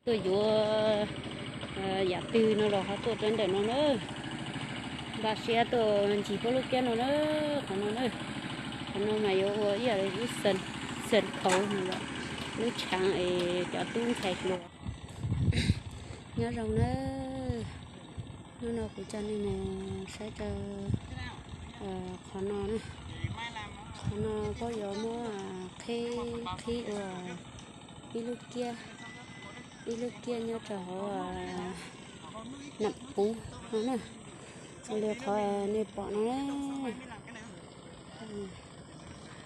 Tuaj yuav yam twg no los ho tuaj rau ntawm no na. Npaj siab tuaj ncig pab lub kiab no na. Qhov no na, qhov no mas yuav ua ib yam li lub xeem khaus no yom, lub tshaav es cov tub ntxhais hluas. Nyob zoo na, hnub no kuv coj nej mus saib rau qhov no na. Qhov no puab yuav muab qhib, qhib ua ib lub kiab, ib lub kiab nyob rau hauv nam puv no na. Ua li qhov nej pom no na.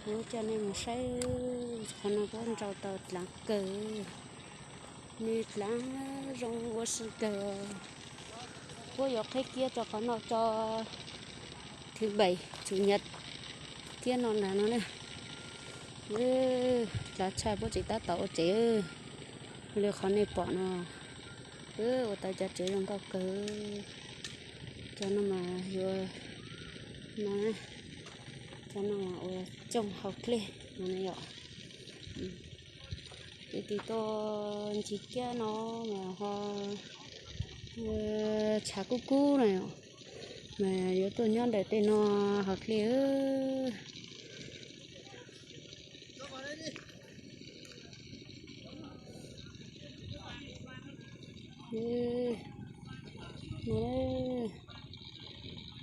Kuv coj nej mus saib, qhov no puab nrau tau dlaav kawg, nws dlaav zoo ua si kawg. Puab yuav qhib kiab rau qhov no tso, thứ bảy, chủ nhật thiab no ntag no na. Dlaav tshaj puab tseem tab tom ua tsev li qhov nej pom no. Ua tau cov tsev zoo nkauj kawg. Cov no mas yuav, no, cov no mas ua cooj hauv dlej no yom. Ces tig tuaj ncig kiab no mas ho tshav kub kub no yom, mas yuav tuaj nyob ntawm tej no hauv dlej.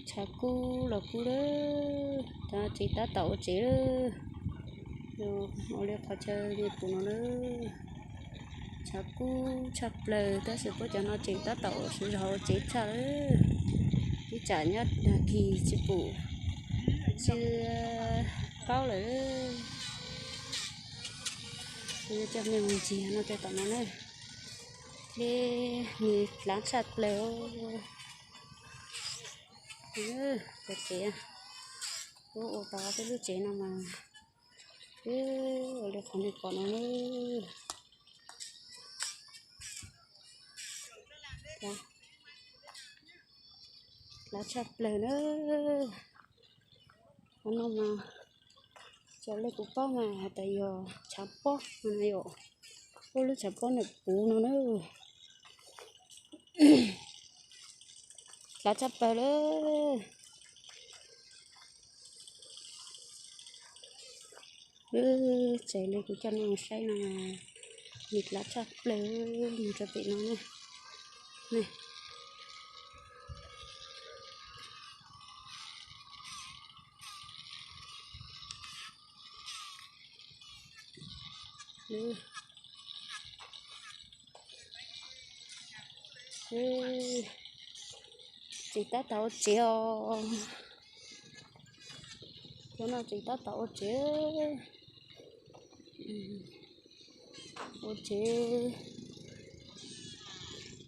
Tshav kub los kub lawm, cov tsev tab tom ua tsev lawm. Ua li qhov chaw nej pom no na, tshav kub tshaj plaws tab sis puab cov no tseem tab tom sawv zog ua tsev tshaj lawm. Ib tsam nyob kis tsis pum, tsis paub lawm. Kuv yuav coj nej mus ncig no rau tom no na. Dlej nws dlaav tshaj plaws. Cov tsev, kuv ua tau peb lub tsev no mas, ua li qhov nej pom no na. Dlaav tshaj plaws na. Qhov no mas, raws li kuv paub mas has tas yog tshav pob no yom, ua lub tshav pob nam puv no na. Dlaav tshaj plaws lawm. Txawm li kuv coj nej mus saib no, nws dlaav tshaj plaws mus rau pem no na. Tseem tab tom ua tsev os. Cov no tseem tab tom ua tsev. Ua tsev.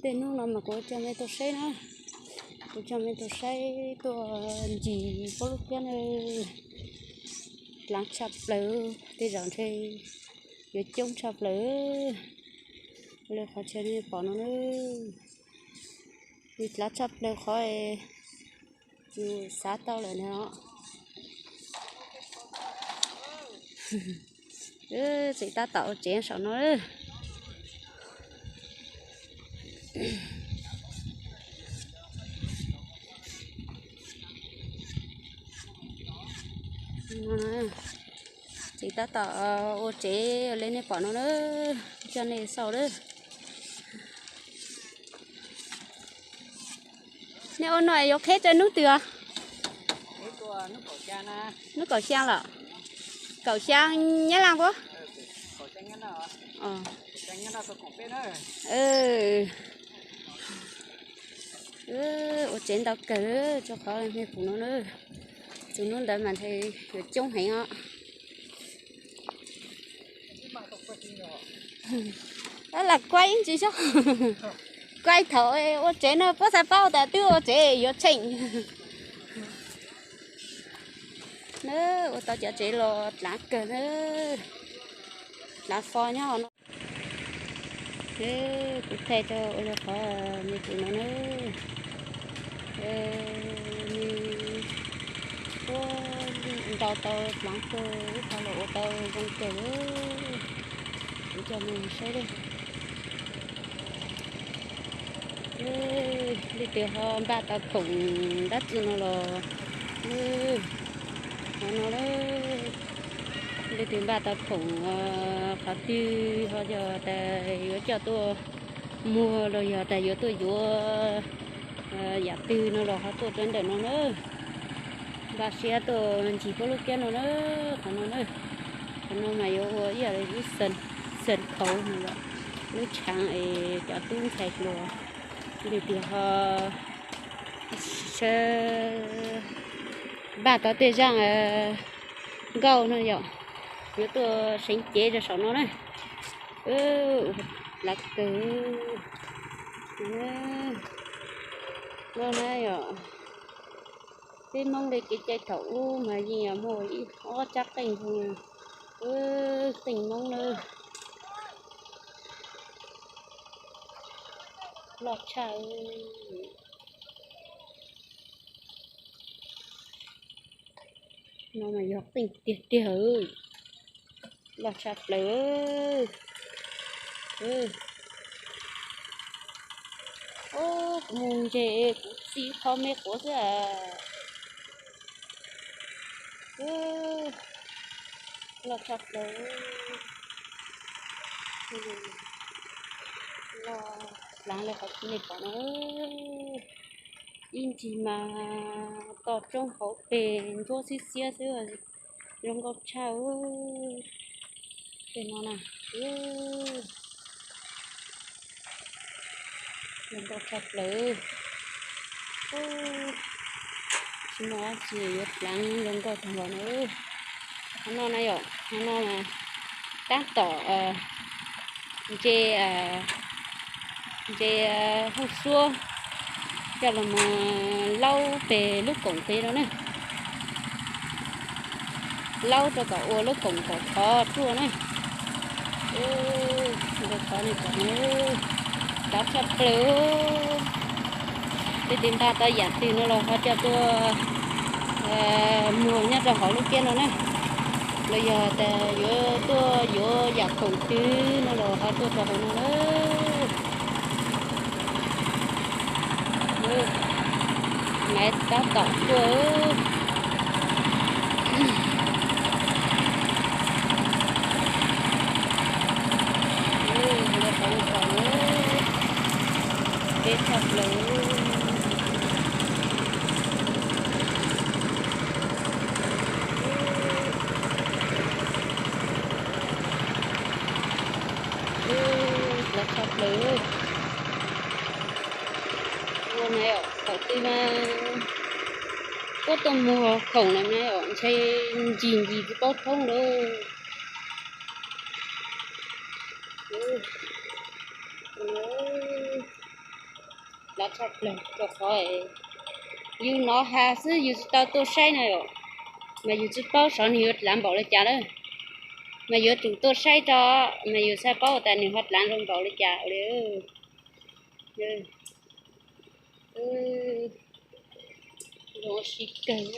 Tej hnub no mas kuv coj nej tuaj saib na, kuv coj nej tuaj saib tuaj ncig pab lub kiab na. Dlaav tshaj plaws, tej zaum ntshe yuav coob tshaj plaws li qhov chaw nej pom no na. Nws dlaav tshaj plaws qhov yus xav tau lawm no. Tseem tab tom ua tsev saum no. Tseem tab tom ua tsev li nej pom no na, coj nej xauj lawm. Nej ua no yuav qheb rau hnub twg os? Hnub kaum xyaa lawm. Kaum xyaa Nyab Laj puab. Ua tsev ntau kawg rau qhov nej pum no na. Tus hnub ntawd mas ntshe yuav coob heev os. Lam kuaib ntsis xyoo, kuaib thaum ua tsev na, puab xav paub tas twb ua tsev yuav tsheej. Na, ua tau cov tsev los dlaav kawg na, dlaav fo nyob hauv no. Kuv thaij rau ua li qhov nej pum no na, nws puab nrau tau dlaav kawg, ib qho los ua tau zoo kawg. Kuv coj nej saib lawm. Leej twg ho npaj tau khoom dab tsi no los, qhov no, leej twg npaj tau khoom qhov twg ho yog tas yuav coj tuaj muag los yog tas yuav tuaj yuav yam twg no los ho tuaj rau ntawm no na. Npaj siab tuaj ncig puab lub kiab no na, qhov no na. Qhov no mas yuav ua ib yam li lub xeem khaus no yom, lub tshaav es cov tub ntxhais hluas leej twg ho npaj tau tej zaaj nkauj no yom, yuav tuaj seev cev rau saum no na. Lav kawg no na yom. Peb Hmoob li kev cai thaum ub mas yeej muaj ib ob tsab qeej, qeej Hmoob na. Loj tshaj. No mas yog qeej tiag tiag, loj tshaj plaws. Kuv mus ntses kuv txi qho me quav xwb. Loj tshaj plaws. Loj dlaav li qhov nej pom no. Ib ntsis mas toj roob hauv pes ntsuab xiab xiab xwb, zoo nkauj tshaj. Tej no na, zoo nkauj tshaj plaws. Tsis muaj dab tsi yuav dlaav zoo nkauj tag npaum no. Qhov no na yom, qhov no tab tom ntse, ntse hauj suab coj los mus laub pem lub koom pem no na. Laub rau kom ua lub koom kom khov ruaj na. Ntawd qhov nej pom, lav tshaj plaws. Leej twg npaj tau yam twg no los ho coj tuaj muag nyob rau hauv lub kiab no na. Los yog tas yuav tuaj yuav yam khoom twg no los ho tuaj rau hauv no na. Maiv tab tom tuaj. Ntawd qhov nej pom, peb tshaj plaws. Lav tshaj plaws. Ua na, thaum twg mas tuaj tuaj muag khoom na, ntshe ncig ncig tsis paub thoob lawm. Lav tshaj plaws rau qhov yus hnov has xwb yus tsis tau tuaj saib na yom, mas yus tsis paub saib nws yuav dlaav npaum li cas lawm. Mas yuav tsum tuaj saib tso, mas yus thiaj paub tas nws ho dlaav zoo npaum li cas li. Zoo ua si kawg.